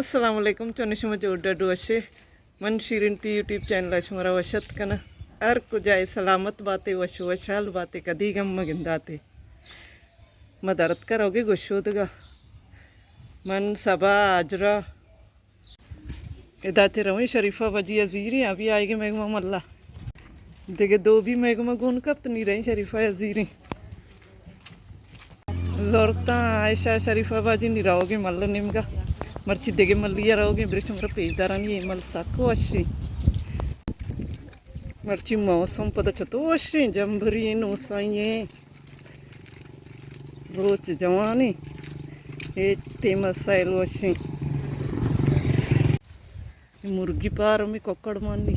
السلام علیکم، چون شما جوڑ ڈڈ وشے؟ من شیرین تی یوٹیوب چینل ءَ شمارا وش اتک کناں۔ ہر کجا ئے سلامت باتے، وش وشحال باتے، کدی گم مہ گنداتے۔ ما درتک روگے گشودگا۔ من صبا، حاجرہ، ادا چہ رویں شریفہ باجی ءَ زیریں، ابھی آئیگے مئے گوما ملا۔ دگہ دو بھی مئے گوما گون کپت، نی رئیں شریفہ ءَ زیریں۔ زورتاں عائشہ شریفہ باجی نی روگیں ملا نیمگا۔ مرچی دگہ ملی ءَ روگیں، برے شمارا پیش دارانی، اے مل سک وشیں۔ مرچی موسم پدا چتو وشیں، جمبری ایں، نوسائی ایں۔ روچ جوانیں، اے ٹیم ءَ سیل وشیں۔ اے مرگی فارم، اے ککڑ مانی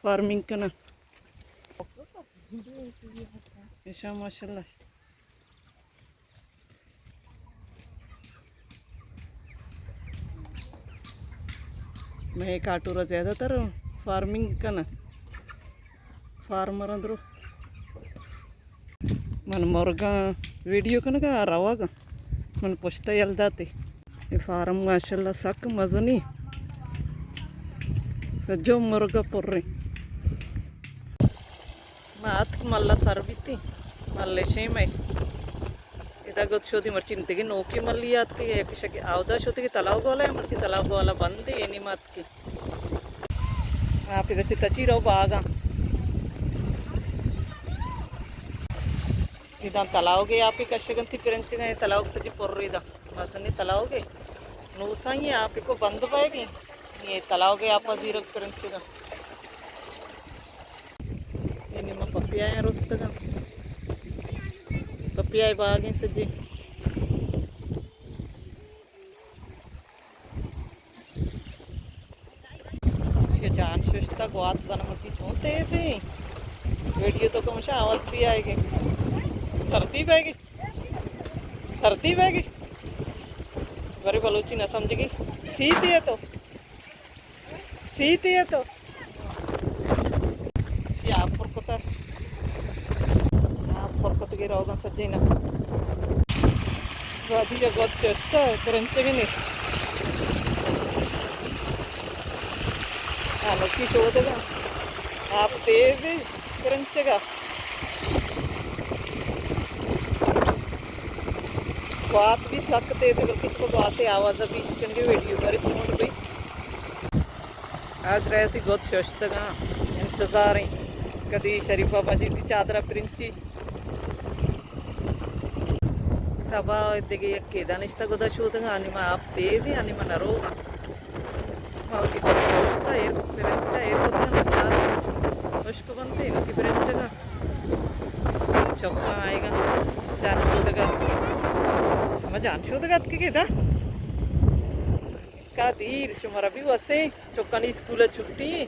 فارمنگ کناں۔ ایشاں ماشاءاللہ۔ مئے کاٹور ءَ زیادہ تر فارمنگ کناں، فارمر اندرو۔ من مرگاں ویڈیو کنگا، آ روگا۔ من پشتا یل داتے۔ اے فارم ماشاءاللہ سک مزنی۔ سجو مرگا پریں۔ ما اتک ملا سر بیتیں، مل شیم ءَ۔ ادا گد شودی مرچی دگہ نوکی ملی آتکے، یک شکے آودا شودی کہ تلاو گوالا، مرچی تلاو گوالا بندے، یعنی ما اتکے۔ آپ ادا چہ تچی رو باگاں۔ ادا تلاوگے آپے کشگنتی پرنچگاں، اے تلاوگ سجی پر ادا۔ مزنیں تلاوگے۔ نوسائی آپے کو بند بئیگے۔ اے تلاوگے آپا زیرگ پرنچگاں۔ اے نیما پپیایاں رستگاں۔ پپیائے باگیں سجے۔ شی جان ششتا گوات زن مرچی چون تیزیں۔ ویڈیو تو کمشا آواز بھی آئے گے۔ سردی بہ گی۔ سردی بہ گی۔ بری بلوچی نہ سمجھ گی۔ سیتی ہے تو۔ سیتی ہے تو۔ شی آپ پر کتا۔ آپ پر کتگی روگاں سجینا۔ راجی یا گوات ششتا کرنچگی نے۔ ہاں، نکی شودگا۔ آپ تیز ہے کرنچگا۔ گوات بھی سک تیز ہے، بلکہ شما گواتے آواز بھی اشکنگے ویڈیو بری چونڈ بھی۔ آج رہتی گد ششتگاں، انتظاریں کدی شریفہ باجی تی چادرہ پرنچی۔ سبا دگہ یکے دانشتہ گدا شودگاں، آنی ما آپ تیزیں، آنی ما نروگاں۔ ما وتی گد ششتہ، ایر پرنچتہ، ایر کتگاں، ہشک بنتے، وتی پرنچگاں۔ چکاں آئیگاں، جان شودگا۔ ما جان شودگا اتکگے دا۔ کا دیر شمارا بھی وسیں، چکانی اسکول چھٹی۔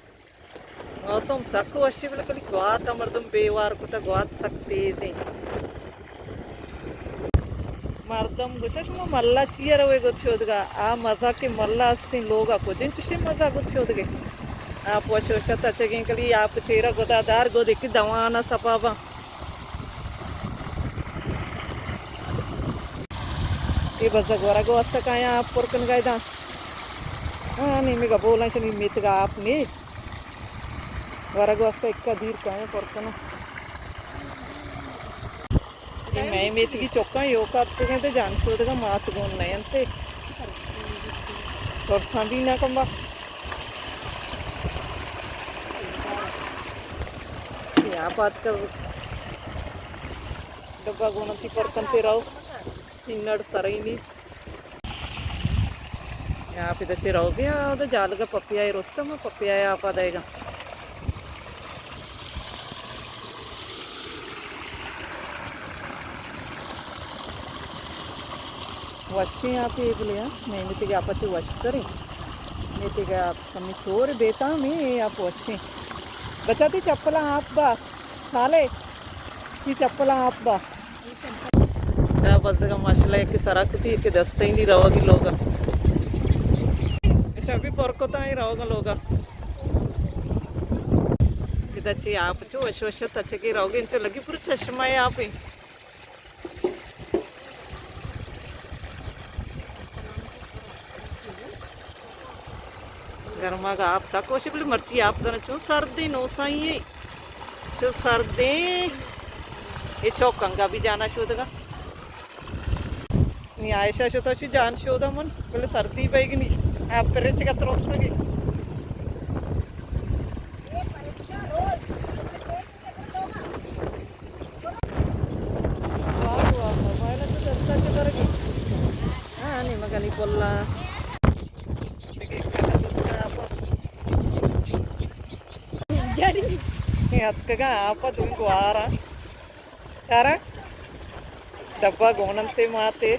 موسم سک وشی، بلے کلی گوات ء مردم بے وار کتگ، گوات سک تیزیں۔ مردم گوشا شما ملا چیا روے گد شودگا؟ آ مزہ کہ ملا استیں لوگا کجیں چشیں مزہ گد شودگے؟ آپ وش وش ء تچگیں، کلی آپ چیرا گدا دار گد ایکی دوانا سپا باں۔ اے بزگ ورگ واسطہ کایاں آپ پر کنگا ادا۔ ہاں، نیمگا بولاں شنی میتگا آپ نے۔ ورگ واسطہ اکا دیر کایاں پر کناں۔ اے مئے میتگی چکاں ایوکا اتکگیں تے جان شودگا مات گون نہ انت۔ ترساں بھی نہ کمبا۔ یا پات کر ڈبہ گون انتی پر کنتے رہو۔ سینڑ سرینی۔ آپ ادا چہ روگے، آ، ادا جالگا پپیا ء رستم، پپیا ء آپا دئیگا۔ وشیں آپے بلے، ہاں، مئے میتگ ء آپا چہ وشتریں۔ میتگ ء آپ کمی چور بیتاں، مئے آپ وشیں۔ بچا تی چپلاں آپ با، سالے، تی چپلاں آپ با۔ چا بزگا ماشاءاللہ یک سرا کتی، یک دستینی روگی لوگا۔ شبی پر کتا ہی روگا لوگا۔ ادا چی آپ چو وش وش تچگی روگی، انچو لگی پورا چشمہ آپ۔ گرماگ آپ سک وشی، بلے مرچی آپ زاناں چون سردیں، نوسائیں، چون سردیں۔ اے چوک انگا بھی جانا شودگا۔ نی عائشہ شتا شی جان شودا من، بلے سردی بیگنی، آپ پرچ کا ترسگی۔ واہ، واہ، واہ، موبائل تو دستا چہ برگی۔ ہاں، نیمگانی پلا۔ جڑی۔ اے اتکگا آپا دوی گوارا۔ کارا؟ ڈبہ گون انتے ماتے۔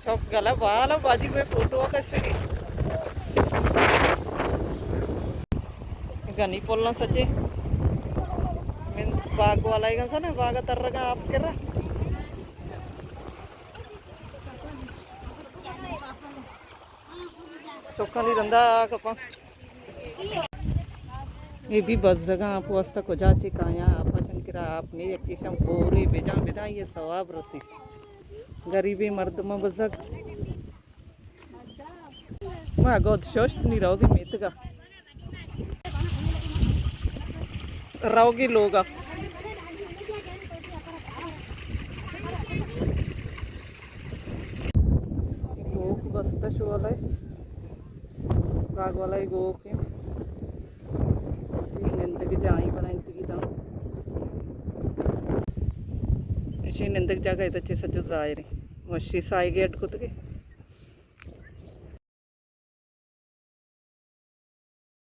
چوک گلا بالا باجی میں فوٹو کشگی۔ گنی پلاں سچے۔ من باغ والا ہی گنسا نا، باغ ترگا آپ کرا۔ چکانی رندا آ کپاں۔ اے بھی بزگاں آپ واسطہ کجا چے کایاں، آپ شن کرا آپ نے یکی شم پورے بجاں بداں، یہ ثواب رسی۔ غریبیں مردماں بزگ۔ ما گد ششت نی روگی میتگا۔ روگی لوگا۔ گوک بستہ شو والے۔ باغ والے گوک ہیں۔ تی نندگ جائی بنائیں تی دم۔ اشی نندگ جاگہ ادھر چیز جو ظاہر ہے۔ وشی سائے گیٹ کتگے۔